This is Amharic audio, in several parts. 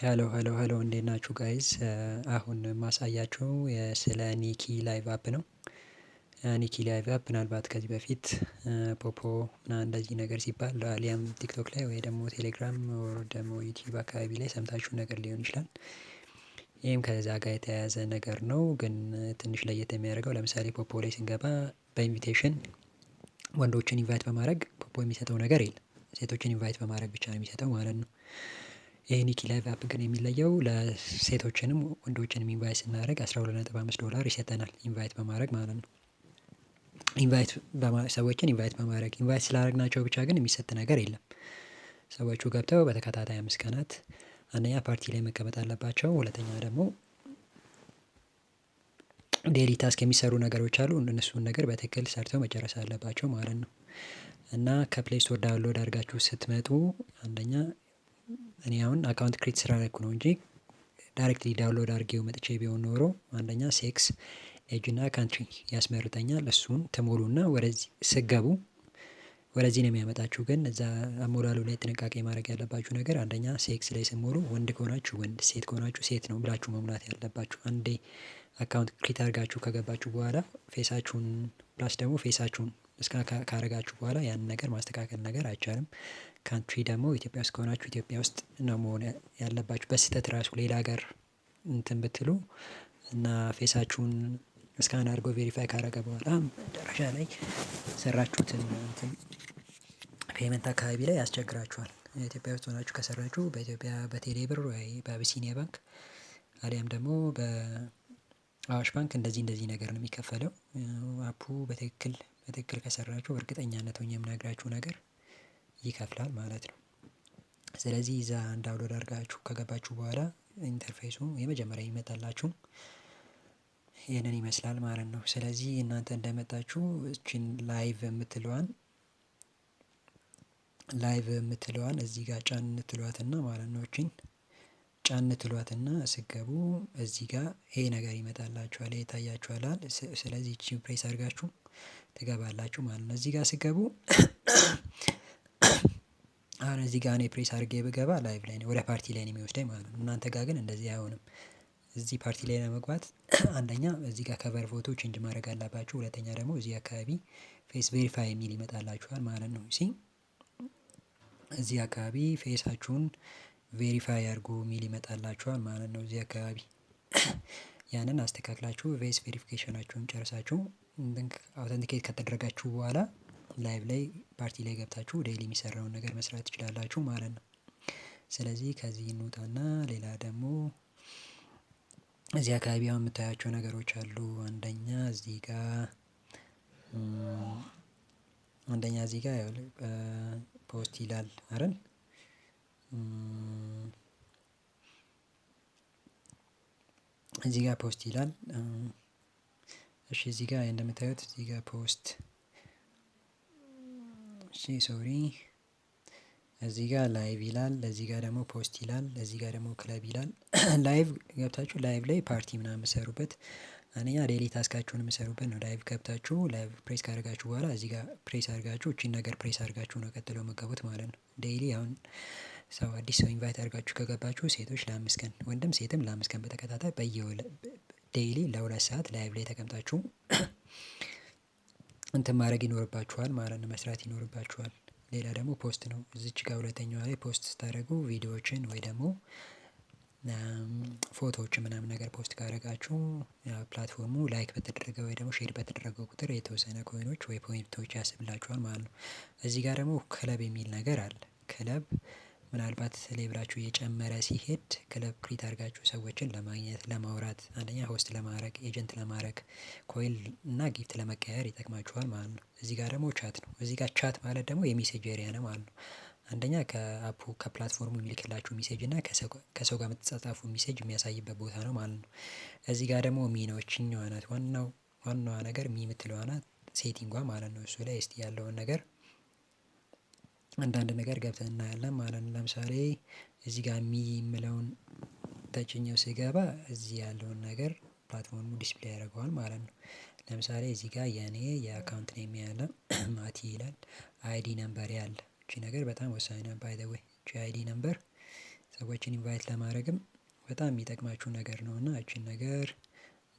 Hello, hello, hello፣ እንዴት ናችሁ guys? አሁን ማሳያችሁ ስለ Niki Live app ነው። Niki Live app ምናልባት ከዚህ በፊት ፖፖ እና እንደዚህ ነገር ሲባል አሊያም ቲክቶክ ላይ ወይ ደግሞ ቴሌግራም ወይ ደግሞ ዩቲዩብ አካባቢ ላይ ሰምታችሁ ነገር ሊሆን ይችላል። ይህም ከዛ ጋር የተያያዘ ነገር ነው። ግን ትንሽ ለየት የሚያደርገው ለምሳሌ ፖፖ ላይ ስንገባ በ invitation ወንዶችን invite በማድረግ ፖፖ የሚሰጠው ነገር የለም። ሴቶችን invite በማድረግ ብቻ ነው የሚሰጠው ማለት ነው። ይሄ Niki Live app ግን የሚለየው ለሴቶችንም ወንዶችንም invite ስናደርግ 12.5 ዶላር ይሰጠናል invite በማድረግ ማለት ነው። Invite ሰዎችን invite በማድረግ፣ invite ስላደረግናቸው ብቻ ግን የሚሰጥ ነገር የለም። ሰዎቹ ገብተው በተከታታይ 5 ቀናት አንደኛ ፓርቲ ላይ መቀመጥ አለባቸው። ሁለተኛ ደግሞ daily task የሚሰሩ ነገሮች አሉ። እነሱን ነገር በትክክል ሰርተው መጨረስ አለባቸው ማለት ነው። እና ከ Play Store download አድርጋችሁ ስትመጡ አንደኛ እኔ አሁን account create ስላደረኩ ነው እንጂ directly download አድርጌው መጥቼ ቢሆን ኖሮ አንደኛ sex፣ age እና country ያስመርጠኛል። እሱን ትሞሉና ወደዚህ ስትገቡ ወደዚህ ነው የሚያመጣችሁ። ግን እዛ አሞላሉ ላይ ጥንቃቄ ማድረግ ያለባችሁ ነገር አንደኛ sex ላይ ስትሞሉ ወንድ ከሆናችሁ ወንድ፣ ሴት ከሆናችሁ ሴት ነው ብላችሁ መሙላት ያለባችሁ። አንዴ account create አድርጋችሁ ከገባችሁ በኋላ face ኣችሁን plus ደግሞ face ኣችሁን scan ካረጋችሁ በኋላ ያንን ነገር ማስተካከል ነገር አይቻልም። Country ደግሞ ኢትዮጵያ ውስጥ ከሆናችሁ ኢትዮጵያ ውስጥ ነው መሆን ያለባችሁ። በስህተት ራሱ ሌላ ሀገር እንትን ብትሉ እና face ኣችሁን scan አድርጎ verify ካረገ በኋላ መጨረሻ ላይ ሰራችሁትን እንትን payment አካባቢ ላይ ያስቸግራችኋል። ኢትዮጵያ ውስጥ ሆናችሁ ከሰራችሁ በኢትዮጵያ በቴሌ ብር ወይ በአቢሲኒያ ባንክ አሊያም ደግሞ በአዋሽ ባንክ እንደዚህ እንደዚህ ነገር ነው የሚከፈለው። App ኡ በትክክል በትክክል ከሰራችሁ እርግጠኛነት ሆኜ የምነግራችሁ ነገር ይከፍላል ማለት ነው። ስለዚህ እዛ download አድርጋችሁ ከገባችሁ በኋላ interface ኡ የመጀመሪያ ይመጣላችሁ ይህንን ይመስላል ማለት ነው። ስለዚህ እናንተ እንደመጣችሁ እቺን live የምትለዋን እዚህ ጋር ጫን ትሏትና ማለት ነው። እቺን ጫን ትሏትና ስትገቡ እዚህ ጋር ይሄ ነገር ይመጣላችኋል፣ ይሄ ይታያችኋል። ስለዚህ እቺን ፕሬስ አድርጋችሁ ትገባላችሁ ማለት ነው። እዚህ ጋር ስትገቡ አሁን እዚህ ጋር እኔ ፕሬስ አድርጌ ብገባ live ላይ ነው፣ ወደ ፓርቲ ላይ ነው የሚወስደኝ ማለት ነው። እናንተ ጋር ግን እንደዚህ አይሆንም። እዚህ ፓርቲ ላይ ለመግባት አንደኛ እዚህ ጋር cover photo change ማድረግ አለባችሁ። ሁለተኛ ደግሞ እዚህ አካባቢ face verify የሚል ይመጣላችኋል ማለት ነው። See፣ እዚህ አካባቢ face ኣችሁን verify አድርጉ የሚል ይመጣላችኋል ማለት ነው። እዚህ አካባቢ ያንን አስተካክላችሁ face verification ኣችሁን ጨርሳችሁ authenticate ከተደረጋችሁ በኋላ live ላይ ፓርቲ ላይ ገብታችሁ daily የሚሰራውን ነገር መስራት ትችላላችሁ ማለት ነው። ስለዚህ ከዚህ እንውጣና ሌላ ደግሞ እዚህ አካባቢ አሁን የምታያቸው ነገሮች አሉ። አንደኛ እዚህ ጋር post ይላል አይደል? እዚህ ጋር post ይላል። እሺ፣ እዚህ ጋር እንደምታዩት እዚህ ጋር post፣ እሺ፣ sorry፣ እዚህ ጋር live ይላል። እዚህ ጋር ደግሞ post ይላል። እዚህ ጋር ደግሞ ክለብ ይላል። Live ገብታችሁ live ላይ ፓርቲ ምናምን የምትሰሩበት፣ አንደኛ daily task ኣችሁን የምትሰሩበት ነው። Live ገብታችሁ live press ካደረጋችሁ በኋላ እዚህ ጋር ፕሬስ አድርጋችሁ፣ እቺን ነገር ፕሬስ አድርጋችሁ ነው ቀጥሎ የምትገቡት ማለት ነው። Daily አሁን ሰው አዲስ ሰው invite አድርጋችሁ ከገባችሁ ሴቶች ለ5 ቀን፣ ወንድም ሴትም ለ5 ቀን በተከታታይ በየ daily ለ2 ሰዓት live ላይ ተቀምጣችሁ እንትን ማድረግ ይኖርባችኋል ማለት ነው። መስራት ይኖርባችኋል። ሌላ ደግሞ post ነው። እዚች ጋር ሁለተኛዋ ላይ post ስታደርጉ ቪዲዮዎችን ወይ ደግሞ ፎቶዎችን ምናምን ነገር post ካደረጋችሁ platform ኡ like በተደረገ ወይ ደግሞ share በተደረገው ቁጥር የተወሰነ coin ኦች ወይ point ኦች ያስብላችኋል ማለት ነው። እዚህ ጋር ደግሞ ክለብ የሚል ነገር አለ። ክለብ ምናልባት level ኣችሁ እየጨመረ ሲሄድ club create አድርጋችሁ ሰዎችን ለማግኘት፣ ለማውራት፣ አንደኛ host ለማድረግ፣ agent ለማድረግ፣ coin እና gift ለመቀያየር ይጠቅማችኋል ማለት ነው። እዚህ ጋር ደግሞ chat ነው። እዚህ ጋር chat ማለት ደግሞ የ message area ነው ማለት ነው። አንደኛ ከ app ኡ ከ platform ኡ የሚልክላችሁ message እና ከሰው ጋር የምትጻጻፉ message የሚያሳይበት ቦታ ነው ማለት ነው። እዚህ ጋር ደግሞ me ነው። እችኛዋ ናት ዋናው፣ ዋናዋ ነገር me የምትለዋ ናት፣ setting ኧ ማለት ነው። እሱ ላይ እስቲ ያለውን ነገር አንዳንድ ነገር ገብተን እናያለን ማለት ነው። ለምሳሌ እዚህ ጋር me የምለውን ተጭኘው ስገባ እዚህ ያለውን ነገር platform ኡ display ያደርገዋል ማለት ነው። ለምሳሌ እዚህ ጋር የኔ የ account name ያለ ማቲ ይላል። ID number ያለ እቺ ነገር በጣም ወሳኝ ነው። By the way እቺ ID number ሰዎችን invite ለማድረግም በጣም የሚጠቅማችሁ ነገር ነው። እና እቺን ነገር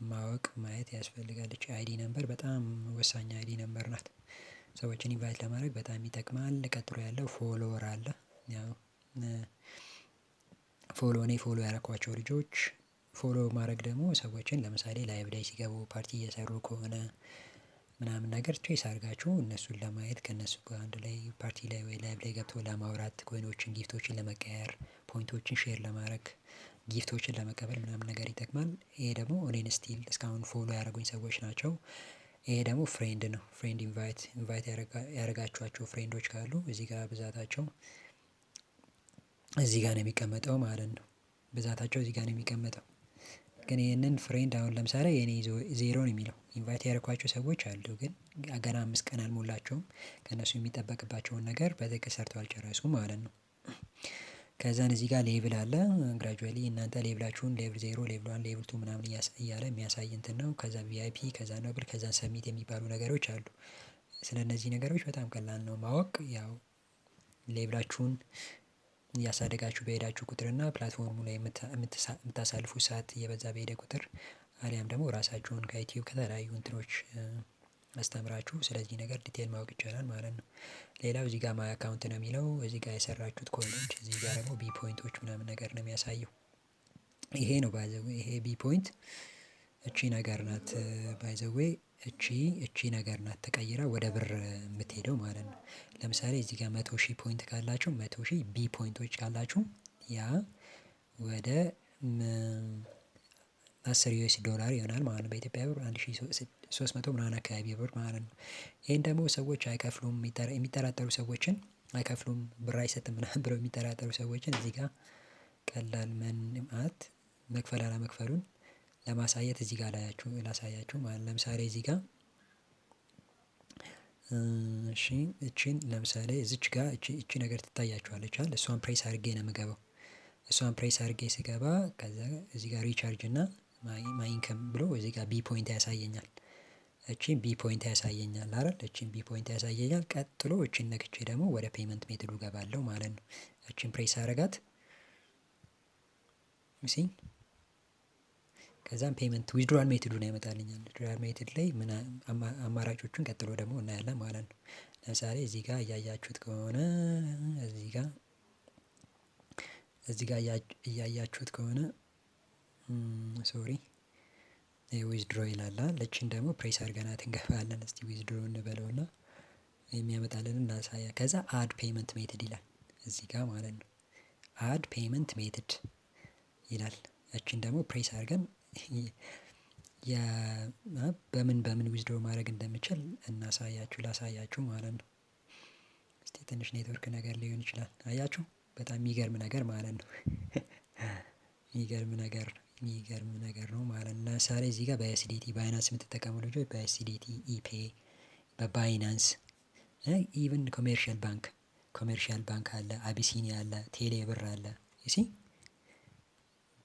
ማወቅ ማየት ያስፈልጋል። እቺ ID number በጣም ወሳኝ ID number ናት። ሰዎችን invite ለማድረግ በጣም ይጠቅማል። ቀጥሎ ያለው follower አለ። ያው follow እኔ follow ያረኳቸው ልጆች፣ follow ማድረግ ደግሞ ሰዎችን ለምሳሌ live ላይ ሲገቡ፣ ፓርቲ እየሰሩ ከሆነ ምናምን ነገር trace አድርጋችሁ እነሱን ለማየት፣ ከእነሱ ጋር አንድ ላይ ፓርቲ ላይ ወይ live ላይ ገብቶ ለማውራት፣ coin ኦችን gift ኦችን ለመቀየር፣ point ኦችን share ለማድረግ፣ gift ኦችን ለመቀበል ምናምን ነገር ይጠቅማል። ይሄ ደግሞ እኔን still እስካሁን follow ያደረጉኝ ሰዎች ናቸው። ይሄ ደግሞ friend ነው። Friend invite ያደረጋችኋቸው friend ኦች ካሉ እዚህ ጋር ብዛታቸው እዚህ ጋር ነው የሚቀመጠው ማለት ነው። ብዛታቸው እዚህ ጋር ነው የሚቀመጠው። ግን ይህንን friend አሁን ለምሳሌ የኔ 0 ነው የሚለው። Invite ያደረኳቸው ሰዎች አሉ፣ ግን ገና 5 ቀን አልሞላቸውም። ከእነሱ የሚጠበቅባቸውን ነገር በትክክል ሰርተው አልጨረሱም ማለት ነው። ከዛን እዚህ ጋር level አለ። Gradually እናንተ level ኣችሁን level 0፣ level 1፣ level 2 ምናምን እያለ የሚያሳይ እንትን ነው። ከዛ VIP፣ ከዛ noble፣ ከዛ summit የሚባሉ ነገሮች አሉ። ስለ እነዚህ ነገሮች በጣም ቀላል ነው ማወቅ። ያው level ኣችሁን እያሳደጋችሁ በሄዳችሁ ቁጥርና platform ኡ ላይ የምታሳልፉት ሰዓት እየበዛ በሄደ ቁጥር፣ አሊያም ደግሞ ራሳችሁን ከ YouTube ከተለያዩ እንትኖች አስተምራችሁ ስለዚህ ነገር detail ማወቅ ይቻላል ማለት ነው። ሌላው እዚህ ጋር my account ነው የሚለው። እዚህ ጋር የሰራችሁት coin ኦች፣ እዚህ ጋር ደግሞ B point ኦች ምናምን ነገር ነው የሚያሳየው። ይሄ ነው by the way። ይሄ B point እቺ ነገር ናት by the way። እቺ ነገር ናት ተቀይራ ወደ ብር የምትሄደው ማለት ነው። ለምሳሌ እዚህ ጋር 100,000 point ካላችሁ፣ 100,000 B point ኦች ካላችሁ ያ ወደ 10 US ዶላር ይሆናል ማለት ነው። በኢትዮጵያ ብር 1300 ምናምን አካባቢ ብር ማለት ነው። ይሄን ደግሞ ሰዎች አይከፍሉም፣ የሚጠራጠሩ ሰዎችን፣ አይከፍሉም፣ ብር አይሰጥም ምናምን ብለው የሚጠራጠሩ ሰዎችን እዚህ ጋር ቀላል ምን ማለት መክፈል አለመክፈሉን ለማሳየት እዚህ ጋር ላያችሁ ላሳያችሁ ማለት። ለምሳሌ እዚህ ጋር እሺ እቺን ለምሳሌ እዚች ጋር እቺ ነገር ትታያችኋለች አይደል? እሷን ፕሬስ አድርጌ ነው የምገባው። እሷን ፕሬስ አድርጌ ስገባ ከዛ እዚህ ጋር recharge እና my income ብሎ እዚህ ጋር B point ያሳየኛል። እቺን B point ያሳየኛል አይደል? እቺን B point ያሳየኛል። ቀጥሎ እቺን ነክቼ ደግሞ ወደ payment method ኡ ገባለሁ ማለት ነው። እቺን ፕሬስ አረጋት see፣ ከዛም payment withdrawal method ኡን ያመጣልኛል። Withdrawal method ላይ ምን አማራጮቹን ቀጥሎ ደግሞ እናያለን ማለት ነው። ለምሳሌ እዚህ ጋር እያያችሁት ከሆነ፣ እዚህ ጋር እያያችሁት ከሆነ፣ sorry፣ withdraw ይላል። እቺን ደግሞ ፕሬስ አድርገናት እንገባለን። እስቲ withdraw እንበለውና የሚያመጣልን እናሳያ። ከዛ add payment method ይላል እዚህ ጋር ማለት ነው። Add payment method ይላል። እችን ደግሞ ፕሬስ አድርገን በምን በምን withdraw ማድረግ እንደምችል እናሳያችሁ ላሳያችሁ ማለት ነው። እስቲ ትንሽ ኔትወርክ ነገር ሊሆን ይችላል። አያችሁ፣ በጣም የሚገርም ነገር ማለት ነው። የሚገርም ነገር ነው ማለት ነው። ለምሳሌ እዚህ ጋር በ USDT Binance የምትጠቀሙ ልጆች በ USDT ePay፣ በ Binance፣ even commercial bank አለ፣ አቢሲኒያ አለ፣ ቴሌ ብር አለ። See፣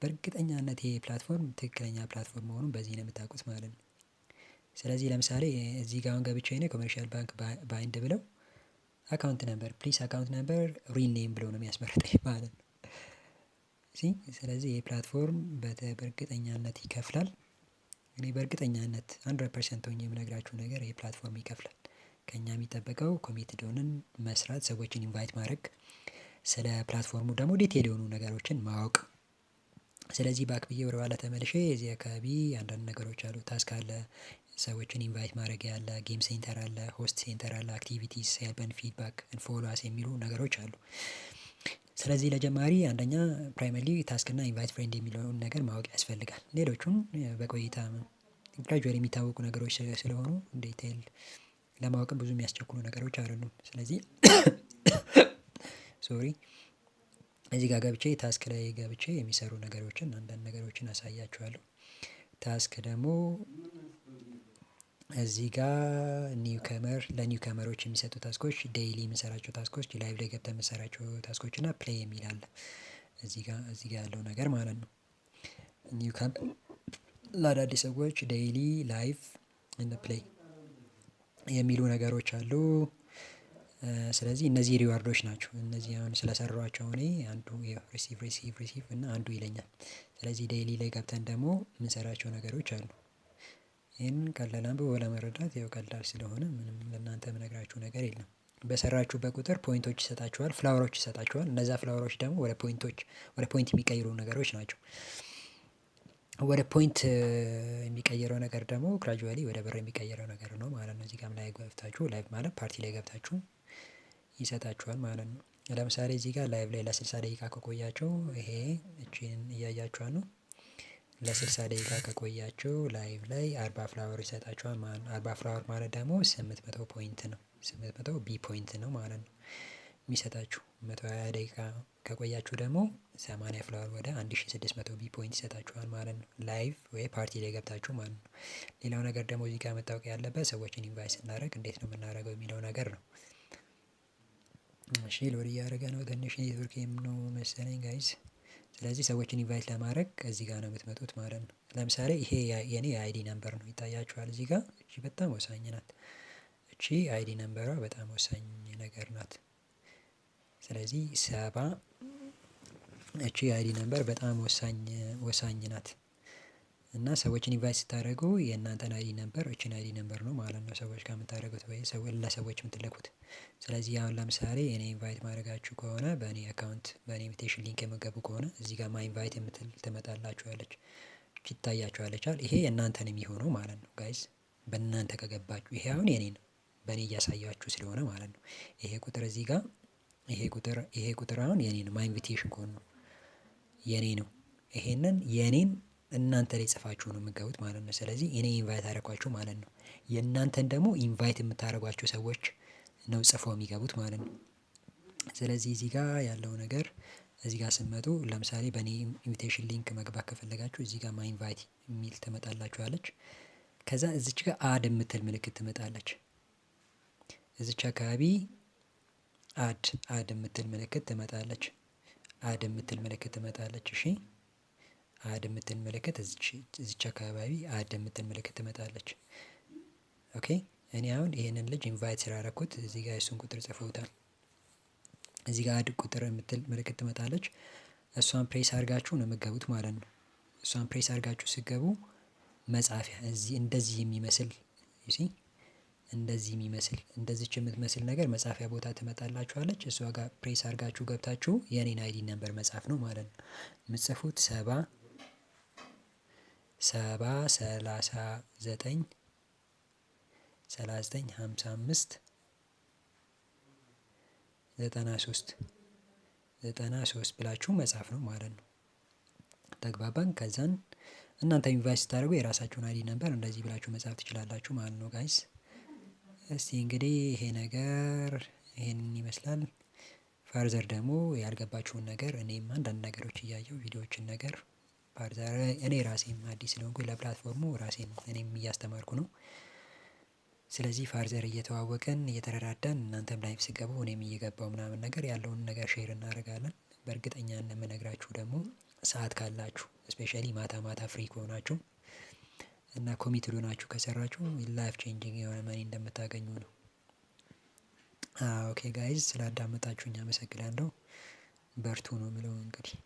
በእርግጠኛነት ይሄ platform ትክክለኛ platform መሆኑን በዚህ ነው የምታውቁት ማለት ነው። ስለዚህ ለምሳሌ እዚህ ጋር አሁን ገብቼ እኔ commercial bank bind ብለው account number please፣ account number፣ real name ብሎ ነው የሚያስመርጠኝ ማለት ነው። See፣ ስለዚህ ይህ platform በእርግጠኛነት ይከፍላል። እኔ በእርግጠኛነት 100% ሆኜ የምነግራችሁ ነገር ይህ platform ይከፍላል። ከእኛ የሚጠበቀው committed ሆነን መስራት፣ ሰዎችን invite ማድረግ፣ ስለ platform ኡ ደግሞ detail የሆኑ ነገሮችን ማወቅ። ስለዚህ back ብዬ ወደ ኋላ ተመልሼ እዚህ አካባቢ አንዳንድ ነገሮች አሉ። Task አለ፣ ሰዎችን invite ማድረግ ያለ፣ game center አለ፣ host center አለ፣ activities፣ help and feedback፣ follow us የሚሉ ነገሮች አሉ። ስለዚህ ለጀማሪ አንደኛ primarily task እና invite friend የሚለውን ነገር ማወቅ ያስፈልጋል። ሌሎቹን በቆይታ gradually የሚታወቁ ነገሮች ስለሆኑ detail ለማወቅም ብዙ የሚያስቸኩሉ ነገሮች አይደሉም። ስለዚህ sorry፣ እዚህ ጋር ገብቼ task ላይ ገብቼ የሚሰሩ ነገሮችን አንዳንድ ነገሮችን አሳያችኋለሁ። Task ደግሞ እዚህ ጋር newcomer ለ newcomer ኦች የሚሰጡ task ኦች፣ daily የምንሰራቸው task ኦች፣ live ላይ ገብተን የምንሰራቸው task ኦች እና play የሚል አለ። እዚህ ጋር ያለው ነገር ማለት ነው። Newcomer ለአዳዲስ ሰዎች daily፣ live እና play የሚሉ ነገሮች አሉ። ስለዚህ እነዚህ reward ኦች ናቸው። እነዚህ አሁን ስለሰራኋቸው እኔ አንዱ receive receive receive እና አንዱ ይለኛል። ስለዚህ daily ላይ ገብተን ደግሞ የምንሰራቸው ነገሮች አሉ። ይህንን ቀላል አንብቦ ለመረዳት ያው ቀላል ስለሆነ ምንም ለእናንተ የምነግራችሁ ነገር የለም። በሰራችሁበት ቁጥር point ኦች ይሰጣችኋል፣ flower ኦች ይሰጣችኋል። እነዛ flower ኦች ደግሞ ወደ point ኦች፣ ወደ point የሚቀይሩ ነገሮች ናቸው። ወደ point የሚቀይረው ነገር ደግሞ gradually ወደ ብር የሚቀይረው ነገር ነው ማለት ነው። እዚህ ጋርም ላይ ገብታችሁ፣ live ማለት ፓርቲ ላይ ገብታችሁ ይሰጣችኋል ማለት ነው። ለምሳሌ እዚህ ጋር live ላይ ለ60 ደቂቃ ከቆያችሁ፣ ይሄ እቺን እያያችኋት ነው። ለ60 ደቂቃ ከቆያችሁ live ላይ 40 flower ይሰጣችኋል ማለት ነው። 40 flower ማለት ደግሞ 800 point ነው። 800 B point ነው ማለት ነው የሚሰጣችሁ። 120 ደቂቃ ከቆያችሁ ደግሞ 80 flower ወደ 1600 B point ይሰጣችኋል ማለት ነው። Live ወይ ፓርቲ ላይ ገብታችሁ ማለት ነው። ሌላው ነገር ደግሞ እዚህ ጋር መታወቅ ያለበት ሰዎችን invite ስናደርግ እንዴት ነው የምናደርገው የሚለው ነገር ነው። እሺ፣ load እያደረገ ነው፣ ትንሽ ኔትወርክ ነው መሰለኝ guys። ስለዚህ ሰዎችን invite ለማድረግ እዚህ ጋር ነው የምትመጡት ማለት ነው። ለምሳሌ ይሄ የኔ የ ID number ነው፣ ይታያችኋል እዚህ ጋር። እቺ በጣም ወሳኝ ናት። እቺ ID number ዋ በጣም ወሳኝ ነገር ናት። ስለዚህ 70፣ እቺ ID number በጣም ወሳኝ ወሳኝ ናት። እና ሰዎችን invite ስታደርጉ የእናንተን ID number፣ እቺን ID number ነው ማለት ነው ሰዎች ጋር የምታደርጉት ወይ ለሰዎች የምትልኩት። ስለዚህ አሁን ለምሳሌ እኔ invite ማድረጋችሁ ከሆነ፣ በእኔ account በእኔ invitation link የምትገቡ ከሆነ እዚህ ጋር my invite የምትል ትመጣላችኋለች። እቺ ትታያችኋለች አይደል? ይሄ የእናንተን የሚሆነው ማለት ነው guys። በእናንተ ከገባችሁ፣ ይሄ አሁን የኔ ነው፣ በእኔ እያሳያችሁ ስለሆነ ማለት ነው። ይሄ ቁጥር እዚህ ጋር፣ ይሄ ቁጥር አሁን የኔ ነው። My invitation code ነው፣ የኔ ነው። ይሄንን የኔን እናንተ ላይ ጽፋችሁ ነው የምትገቡት ማለት ነው። ስለዚህ እኔ invite አደረኳችሁ ማለት ነው። የእናንተን ደግሞ invite የምታደርጓቸው ሰዎች ነው ጽፈው የሚገቡት ማለት ነው። ስለዚህ እዚህ ጋር ያለው ነገር፣ እዚህ ጋር ስትመጡ ለምሳሌ በእኔ invitation link መግባት ከፈለጋችሁ እዚህ ጋር my invite የሚል ትመጣላችኋለች። ከዛ እዚች ጋር add የምትል ምልክት ትመጣለች። እዚች አካባቢ add የምትል ምልክት ትመጣለች። Add የምትል ምልክት ትመጣለች። እሺ፣ add የምትል ምልክት እዚች አካባቢ add የምትል ምልክት ትመጣለች። Okay፣ እኔ አሁን ይሄንን ልጅ invite ስላደረኩት እዚህ ጋር የእሱን ቁጥር ጽፈውታል። እዚህ ጋር add ቁጥር የምትል ምልክት ትመጣለች። እሷን ፕሬስ አድርጋችሁ ነው የምትገቡት ማለት ነው። እሷን ፕሬስ አድርጋችሁ ስትገቡ መጻፊያ እዚህ እንደዚህ የሚመስል፣ you see፣ እንደዚህ የሚመስል፣ እንደዚች የምትመስል ነገር መጻፊያ ቦታ ትመጣላችኋለች። እሷ ጋር ፕሬስ አድርጋችሁ ገብታችሁ የኔን ID number መጻፍ ነው ማለት ነው። የምትጽፉት 70 70 39 39 55 93 93 ብላችሁ መጻፍ ነው ማለት ነው። ተግባባን። ከዛን እናንተ invite ስታደርጉ የራሳችሁን ID number እንደዚህ ብላችሁ መጻፍ ትችላላችሁ ማለት ነው guys። እስቲ እንግዲህ ይሄ ነገር ይሄንን ይመስላል። Further ደግሞ ያልገባችሁን ነገር እኔም አንዳንድ ነገሮች እያየሁ ቪዲዮዎችን ነገር further፣ እኔ ራሴም አዲስ ስለሆንኩኝ ለ platform ኡ ራሴን እኔም እያስተማርኩ ነው። ስለዚህ further እየተዋወቅን እየተረዳዳን፣ እናንተም live ስትገቡ እኔም እየገባሁ ምናምን ነገር ያለውን ነገር share እናደርጋለን። በእርግጠኛነት የምነግራችሁ ደግሞ ሰዓት ካላችሁ፣ especially ማታ ማታ free ከሆናችሁ እና committed ሆናችሁ ከሰራችሁ life changing የሆነ money እንደምታገኙ ነው። Okay guys፣ ስላዳመጣችሁኝ አመሰግናለሁ። በርቱ ነው የምለው እንግዲህ።